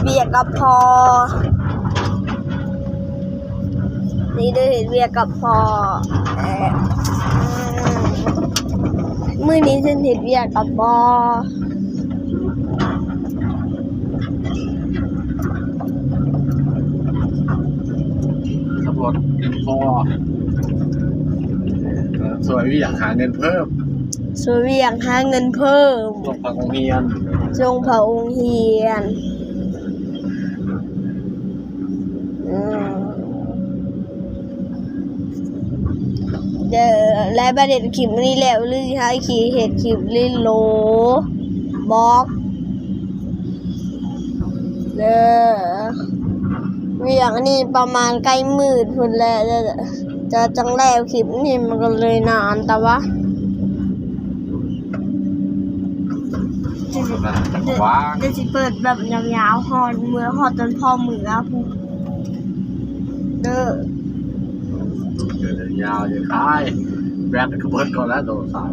ວຽກກັບພໍ່ ນີ້ເດີ ເຮັດວຽກກັບພໍ່ ເອີ ມື້ນີ້ເຊິ່ນເຮັດວຽກກັບພໍ່ ຂັບລົດເປັນພໍ່ ຊ່ວຍວຽກຫາເງິນເພີ່ມ ຊ່ວຍວຽກຫາເງິນເພີ່ມ ສົ່ງພາໂຮງຮຽນ ສົ່ງພາໂຮງຮຽນ ອືມ ເດີ ແລະ ບັດເຮັດຄລິບນີ້ແລ້ວ ຫຼື ຫາ ເຮັດຄລິບລີໂລບອກ ເດີ ວຽກນີ້ປະມານໃກ້ມືດພຸ້ນແຫຼະ ຈະຈັ່ງແລ້ວຄລິບນີ້ ມັນກໍເລີຍນານ ແຕ່ວ່າ ດຽວຊິເປີດແບບຍາວໆ ຮອດເມື່ອ ຮອດຈົນພໍ່ເມືອພຸ້ນເດີ ຍາວຢູ່ ຂາຍແບັດກໍເບິດກ່ອນແລ້ວໂທລະສັບ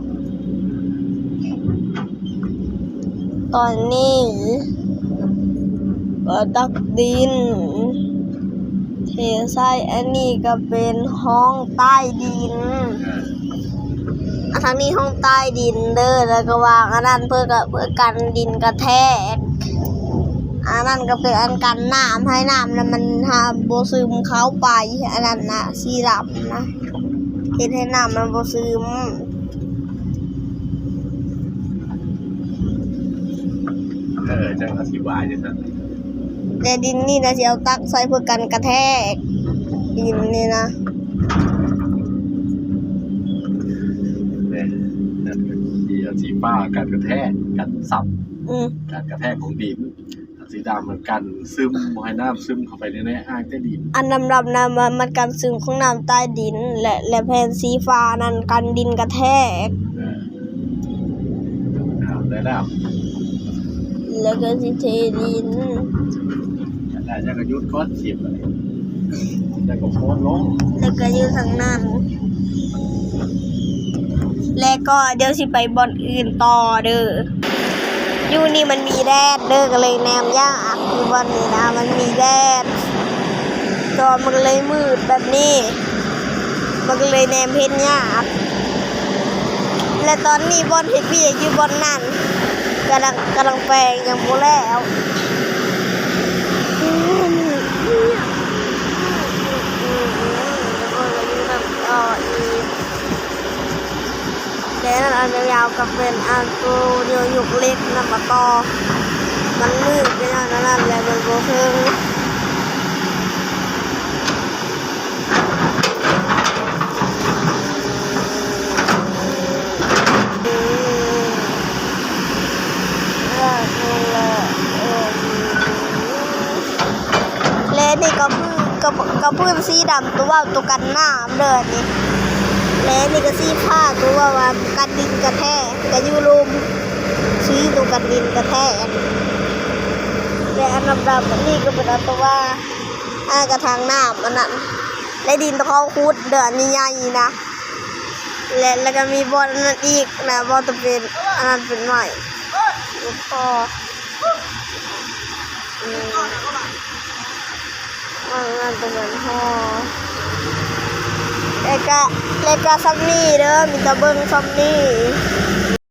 ຕອນນີ້ກໍຕັກດິນເທໃສ່ ອັນນີ້ກໍເປັນຫ້ອງໃຕ້ດິນ ອາ ທາງນີ້ຫ້ອງໃຕ້ດິນເດີ ແລ້ວກໍວາງອັນນັ້ນເພື່ອ ເພື່ອກັນດິນກະແທກ ອັນນັ້ນກໍເປັນອັນກັນນ້ຳ ໃຫ້ນ້ຳນະມັນຫາບໍ່ຊຶມເຂົ້າໄປ ອັນນັ້ນນະ ສີດຳນະ ເຮັດໃຫ້ນ້ຳມັນບໍ່ຊຶມ ເອີ ຈັ່ງອະທິບາຍຈັ່ງຊັ້ນ ແຕ່ດິນນີ້ນະ ຊິເອົາຕັກໃສ່ເພື່ອກັນກະແທກ ດິນນີ້ນະ ແມ່ນ ນັ້ນກໍຊິເອົາສີຟ້າກັນກະແທກ ກັນຊັບ ອືມ ກັນກະແທກຂອງດິນ ສີດຳມັນກັນຊຶມ ບໍ່ໃຫ້ນ້ຳຊຶມເຂົ້າໄປໃນ ໃນອ່າງໃຕ້ດິນ ອັນດຳໆນະ ມັນ ມັນກັນຊຶມຂອງນ້ຳໃຕ້ດິນ ແລະ ແລະ ແຜ່ນສີຟ້ານັ້ນກັນດິນກະແທກ ເອີ ເອົາ ໄດ້ແລ້ວ ແລ້ວກໍຊິເທດິນ ໄດ້ແລ້ວກໍຢຸດກ່ອນ ຄລິບ ແລ້ວກໍໂພສລົງ ແລ້ວກໍຢູ່ທາງນັ້ນ ແລ້ວກໍດຽວຊິໄປບ່ອນອື່ນຕໍ່ເດີ ຢູ່ນີ້ມັນມີແດດເດີ ກໍເລີຍແນມຍາກ ຢູ່ບ່ອນນີ້ນະ ມັນມີແດດ ກໍມັນເລີຍມືດແບບນີ້ ມັນກໍເລີຍແນມເຫັນຍາກ ແລະ ຕອນນີ້ບ່ອນເຮັດວຽກຢູ່ບ່ອນນັ້ນ ກຳລັງ ກຳລັງແປງຍັງບໍ່ແລ້ວ ແຕ່ອັນຍາວໆກໍເປັນອັນໂຕແນວຍົກເຫຼັກນຳມາຕໍ່ ມັນມືດກໍຍ້ອນອັນນັ້ນແຫຼະ ມັນບໍ່ເຖິງ ແລະນີ້ກໍພື້ນ ກໍ ກໍພື້ນສີດຳ ຕົວເວົ້າ ຕົວກັນນ້ຳເດີນີ້ ແລະນີ້ກໍສີຟ້າ ຕົວເວົ້າວ່າກັນດິນກະແທກ ກໍຢູ່ລຸ່ມ ສີຕົວກັນດິນກະແທກ ແລະອັນດຳໆນີ້ກໍເປັນອັນຕົວວ່າ ອັນນັ້ນກະທາງນ້ຳ ອັນນັ້ນ ແລະດິນທີ່ເຂົາຂຸດເດີ ອັນໃຫຍ່ໆນະ ແລະ ແລ້ວກໍມີບ່ອນອັນນັ້ນອີກນະ ບ່ອນທີ່ເປັນ ອັນນັ້ນເປັນໄມ້ ບໍ່ພໍ ອືມ ອັນນັ້ນເປັນໄມ້ພໍ ແລ້ວກໍ ແລ້ວກໍສ່ຳນີ້ເດີ ມີແຕ່ເບິ່ງສ່ຳນີ້